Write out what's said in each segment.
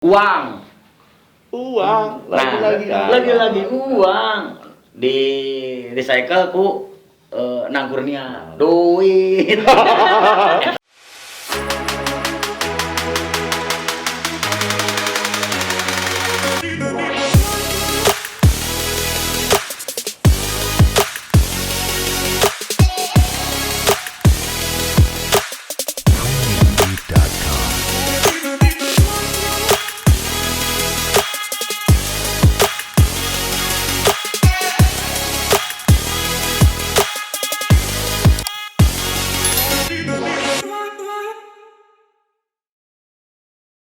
Uang. Uang, lagi-lagi. Nah, lagi-lagi uang di recycle ku Nang Kurnia duit. Premiumbeat.com.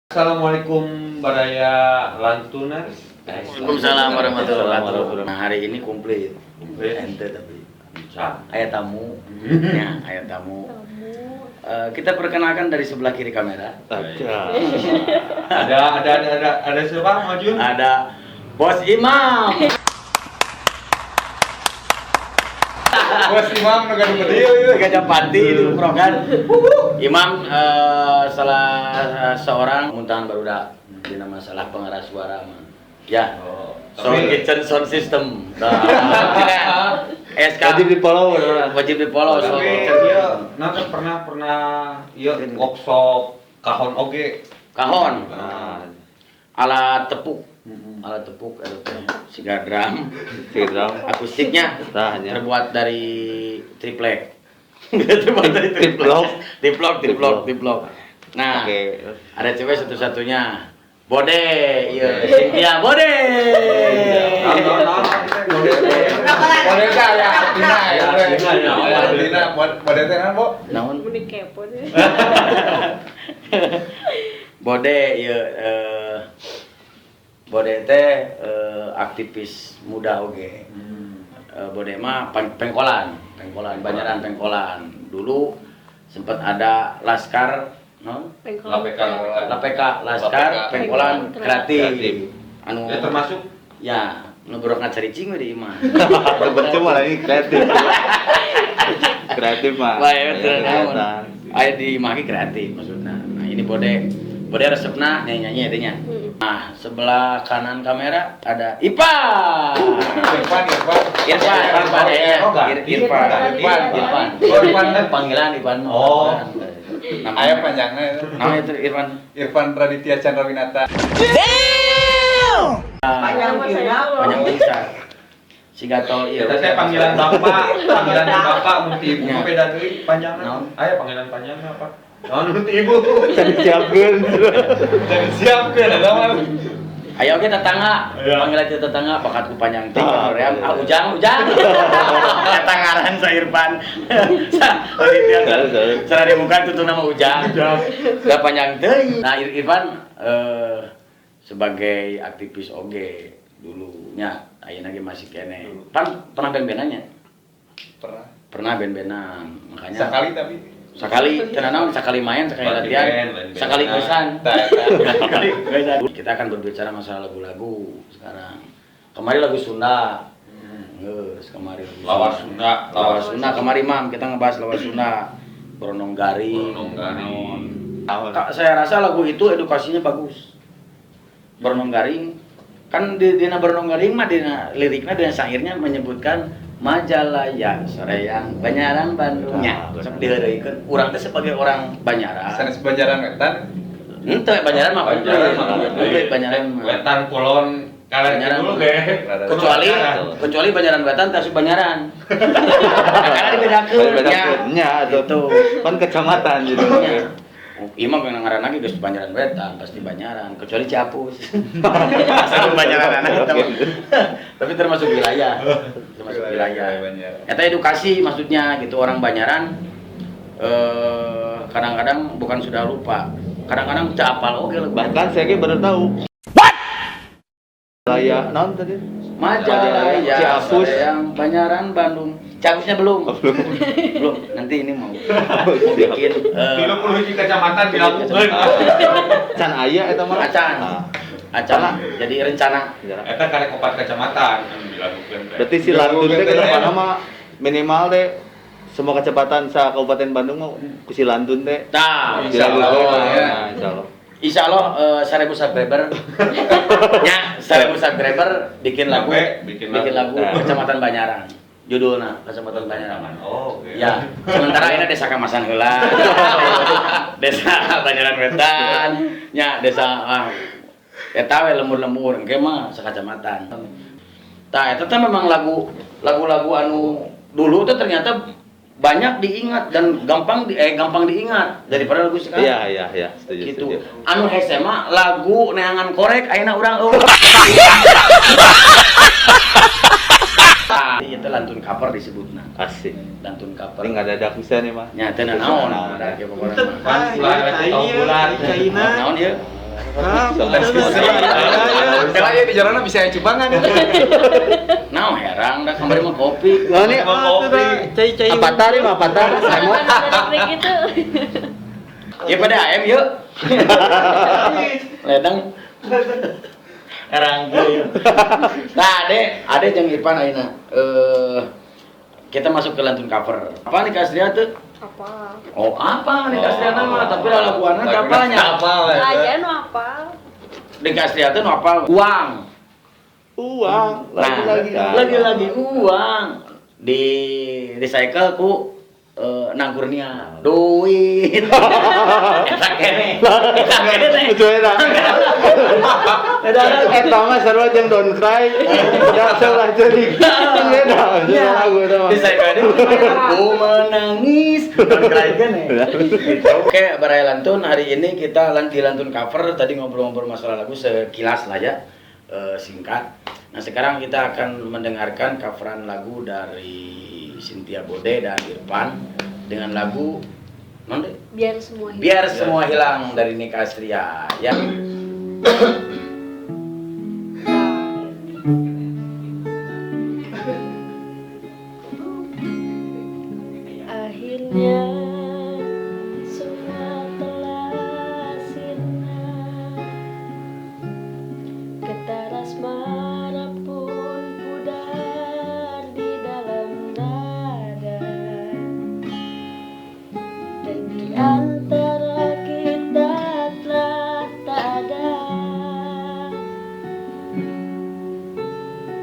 Assalamualaikum Baraya Lantuners. Waalaikumsalam warahmatullahi wabarakatuh. Nah, hari ini komplit. Komplit. Ente tapi Bisa. aya tamu. Ya, aya tamu. Kita perkenalkan dari sebelah kiri kamera. Aja. Ada siapa maju? Ada Bos Imam. Bos Imam nu gaduh bedieu ieu. Gajah Pati itu prokan. Imam salah seorang muntahan barudak dina masalah pengeras suara mah. Ya. Oh, Sound tapi- kitchen sound system. Nah, SK Wajib di follow beneran. Wajib di follow sound Tapi kitchen. iya, nanti pernah pernah iya workshop kahon oge. Kahon. Nah, Alat tepuk. Alat tepuk eta teh siga drum. Siga drum. Akustiknya Tah, nya. terbuat dari triplek. Terbuat dari triplek. Triplok. Triplok, triplok, Triplok. triplok. Nah, Oke. ada cewek satu-satunya. Bode, iya, Cynthia Bode. non non non. Bode teh aya artina ya. Artina, ya. Artina bode teh naon, Bo? Naon? Meni kepo deh. Bode, iya, Bode teh aktivis muda oge. Bode mah pengkolan, pengkolan, Banjaran pengkolan. Dulu sempat ada laskar, no? Pengkolan. LPK. LPK, Laskar Pengkolan Kreatif. Kreatif. Anu Ya termasuk ya, nu borok ngacaricing we di imah. Percuma lah ini kreatif. Kreatif mah. Wah, ya Iya, teu naon. kegiatan. Aya di imah ge kreatif maksudna. Nah, ini Bode. Bode resepna nyanyi-nyanyi eta nya. Nah, sebelah kanan kamera ada Ipa. Irfan, Irfan. Irfan, Irfan, ya. Oh, ganti. Irfan, Irfan. Irfan. Oh, Irfan. Panggilan Irfan. Oh. Namanya, Aya panjangna itu. namanya itu Irfan. Irfan Raditya Chandrawinata. Panjang Panjang bisa. Si Gatol ieu. Eta teh panggilan bapak mun ti ibu Ya. mah beda deui panjangna. Naon? Aya panggilan panjangna apa? Naon mun ti ibu? Jadi siapkeun. Jadi siapkeun eta mah. Ayo oke tetangga, Iya. panggil aja tetangga, bakatku panjang ting, Ah, hoream, iya. ah ujang ujang. Tetanggaran sa Irfan. Sa Aditya Sorry, sorry. Cara di muka tutup nama ujang. Gak panjang teuing. Nah, Irfan sebagai aktivis oge dulunya ayeuna ge masih kene. Pan pernah band-bandannya? Pernah. Pernah band-bandan. Makanya Sekali tapi. Sekali teu naon, sekali main, sekali Berarti latihan, band, band-bandan. sekali geusan. Tah eta. Sekali geusan. Kita akan berbicara masalah lagu-lagu sekarang. Kemarin lagu Sunda. Geus kemarin lagu Lawas Sunda, Lawas Sunda kemarin Mam, kita ngebahas lawas Sunda. Beronong Garing. Beronong Garing. Naon. Kak, saya rasa lagu itu edukasinya bagus. Beronong Garing kan di dina Beronong Garing mah dina liriknya dina syairnya menyebutkan Majalaya Soreang Banyaran Bandungnya. Ah, Sok diheureuykeun urang teh sebagai orang Banyaran. Sanes Banjaran Wetan. Henteu Banyaran mah Banjaran mah komplit Banyaran mah. Wetan kulon kalian Banjaran. dulu ge. Kecuali kecuali Banjaran Wetan tasuk Banyaran. Karena dibedakeun Dibedakeun, nya. nya, atuh. Gitu. Kan kecamatan jadi. Nya. Oh, Imam yang ngaran lagi geus Banjaran Wetan, pasti Banyaran, kecuali Ciapus. Asal Banjaran anak eta mah. Tapi termasuk wilayah. Termasuk wilayah. Banjaran. Eta edukasi maksudnya gitu orang Banyaran kadang-kadang bukan sudah lupa, kadang-kadang teu apal oge lagu. Bahkan saya ge baru tahu. What? Laya naon tadi? Majalaya, Ciapus. Soreang, Banyaran, Bandung. Ciapusnya belum. Oh, belum. Belum. Nanti ini mau mau bikin 30 hiji kecamatan dilakukeun. Can aya eta mah. Acan. Ah, Acan. Jadi rencana. Eta karek opat kecamatan anu dilakukeun teh. Berarti si Lantun teh ke depan mah minimal teh semua kecepatan sa Kabupaten Bandung mah ku si Lantun teh. Nah, Insya Allah, Dilakukeun. ya. Nah, insyaallah. Insya Allah 1000 subscriber. Ya, 1000 subscriber bikin lagu, Sampai bikin bikin lagu. lagu Kecamatan Banyaran. Judulnya Kecamatan Banyaran. Oh, oke. Ya, sementara ini desa Kamasan heula. Desa Banyaran Wetan, nya desa eta we lembur-lembur engke mah sakacamatan. Tah, eta teh memang lagu-lagu anu dulu tuh ternyata banyak diingat dan gampang diingat daripada lagu sekarang. Iya, setuju, Gitu. setuju. Anu hese mah lagu neangan korek ayeuna urang euweuh. Tah, itu lantun cover disebutna. Asik. Lantun cover. Ini nggak ada bisa nih mah. Nya teu naon ada ge pokona mah. Pan bulan tahun bulan. Naon ieu? Kela ya di jalan bisa cubangan. Naon herang da kamari mah kopi. Nah, ini Kopi. Cai-cai. Avatar ini mah Avatar. Kan ada trik gitu. Ya pada AM yuk. Ledang. Herang kieu. Nah, Ade jeung Irfan ayeuna. Kita masuk ke lantun cover. Apa nih Kak tuh? Apa? Oh, apa nih Kak Astria mah? Tapi lah laguanna teh apalnya? Apa ya? Aja nu apa? Di Kak Astria tuh nu apal uang. Uang, lagi-lagi. Nah, lagi-lagi uang di recycle ku Nang Kurnia duit. Eta kene. Eta kene. Lucu eta. Eta mah sarua jeung Don't Cry. Dasar lah jadi. Kan beda. Iya. Lagu eta mah. Recycle dia, ku menangis Don't Cry kene. Gitu. Oke, Baraya Lantun, hari ini kita di Lantun Cover tadi ngobrol-ngobrol masalah lagu sekilas lah ya, singkat. Nah, sekarang kita akan mendengarkan coveran lagu dari Cynthia Bode dan Irfan dengan lagu non deh? Biar semua hilang. Biar Semua Hilang dari Nika Astria ya. Akhirnya semua telah sirna, getar asmara pun pudar di dalam dada, dan di antara kita telah tak ada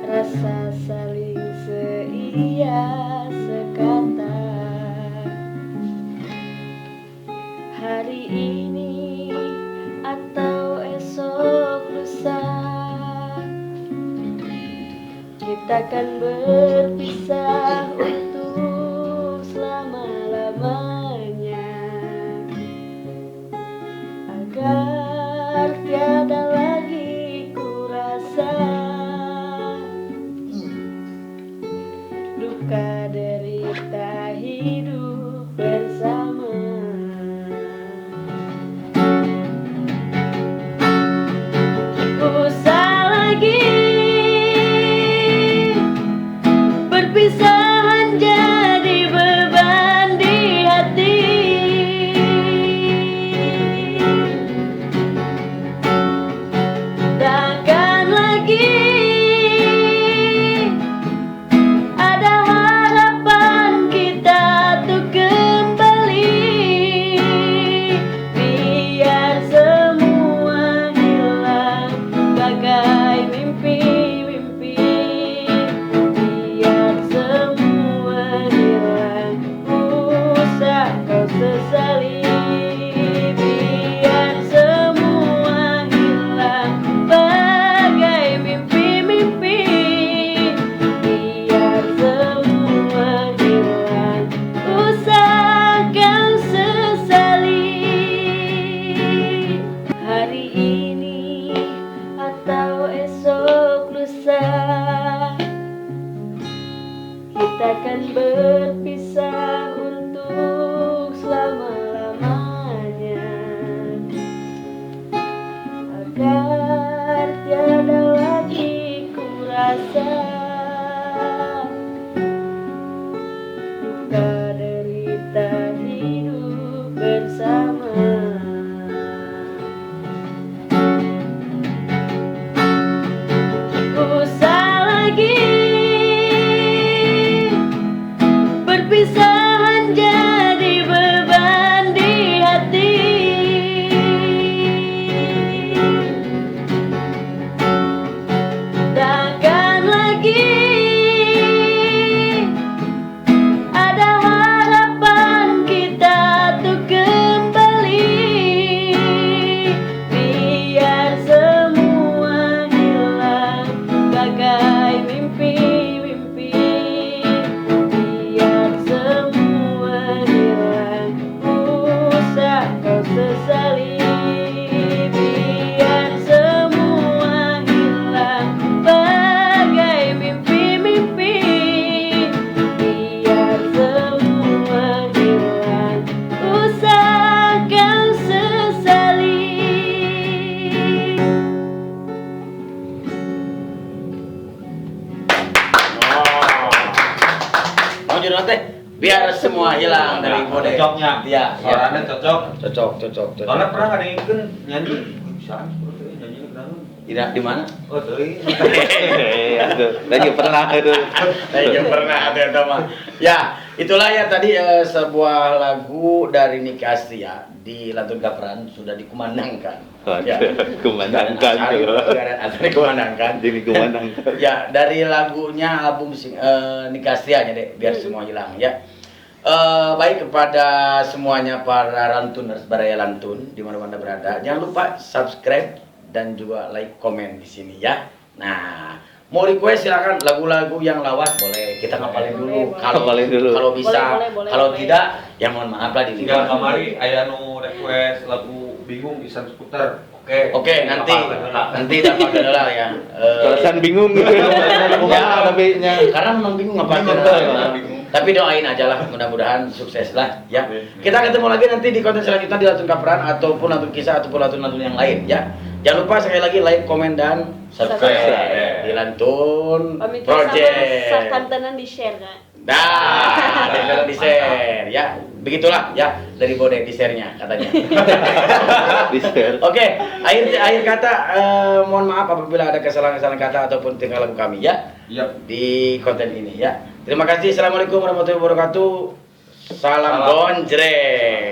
rasa saling seia sekata. Hari ini atau esok lusa kita akan berpisah untuk selama-lamanya, agar tiada lagi ku rasa duka derita hidup bersama. Usah lagi perpisahan jadi beban di hati. Takkan lagi ada harapan kita tuh kembali. Biar semua hilang bagai mimpi-mimpi. Biar semua hilang, usah kau sesali. Biar semua hilang bagai mimpi-mimpi. Biar semua hilang, usah kau sesali. Hari ini atau esok lusa kita akan berpisah untuk selama-lamanya, agar tiada lagi ku rasa duka derita hidup bersama. Usah lagi perpisahan jadi beban di hati. judulnya teh Biar Semua Hilang dari Bode. Cocoknya. Iya, Suaranya cocok. Cocok, cocok, cocok. Soalnya pernah ngadengkeun nyanyi. Bisa nyanyi kenapa? Tidak di mana? Oh, teuing. Aduh, lagi pernah itu. Saya pernah ada itu mah. Ya, itulah ya tadi sebuah lagu dari Nicky Astria di Lantun Kaperan sudah dikumandangkan. Ya. Kumandangkan. Asari kumandangkan. Jadi kumandangkan. Ya, dari lagunya album Nicky Astria nya deh, Biar Semua Hilang ya. Baik kepada semuanya para lantuners baraya lantun di mana-mana berada, jangan lupa subscribe dan juga like, komen di sini ya. Nah, mau request silakan lagu-lagu yang lawas boleh, kita ngapalin dulu. Boleh, boleh. Kalau Ngapalin dulu. Kalau bisa, Boleh, boleh, boleh, kalau boleh. tidak ya mohon maaf lah di Tinggal kamari aya nu request lagu Bingung Isan Skuter. Oke. Oke, nanti nanti dapat lah ya. Perasaan bingung gitu. Kumaha tapi nya. Karena memang bingung apa Bingung. Tapi doain aja lah, mudah-mudahan sukses lah ya. Kita ketemu lagi nanti di konten selanjutnya di Lantun Kaperan ataupun Lantun Kisah ataupun lantun-lantun yang lain ya. Jangan lupa sekali lagi like, komen dan subscribe Subscribe. di Lantun Pamit Project. sama sakantenan di share kan. Nah, dan di share ya. Begitulah ya dari Bode di share-nya katanya. Di share. Oke, akhir akhir kata mohon maaf apabila ada kesalahan-kesalahan kata ataupun tingkah laku kami ya Iya. di konten ini ya. Terima kasih. Assalamualaikum warahmatullahi wabarakatuh. Salam Salam. gonjreng.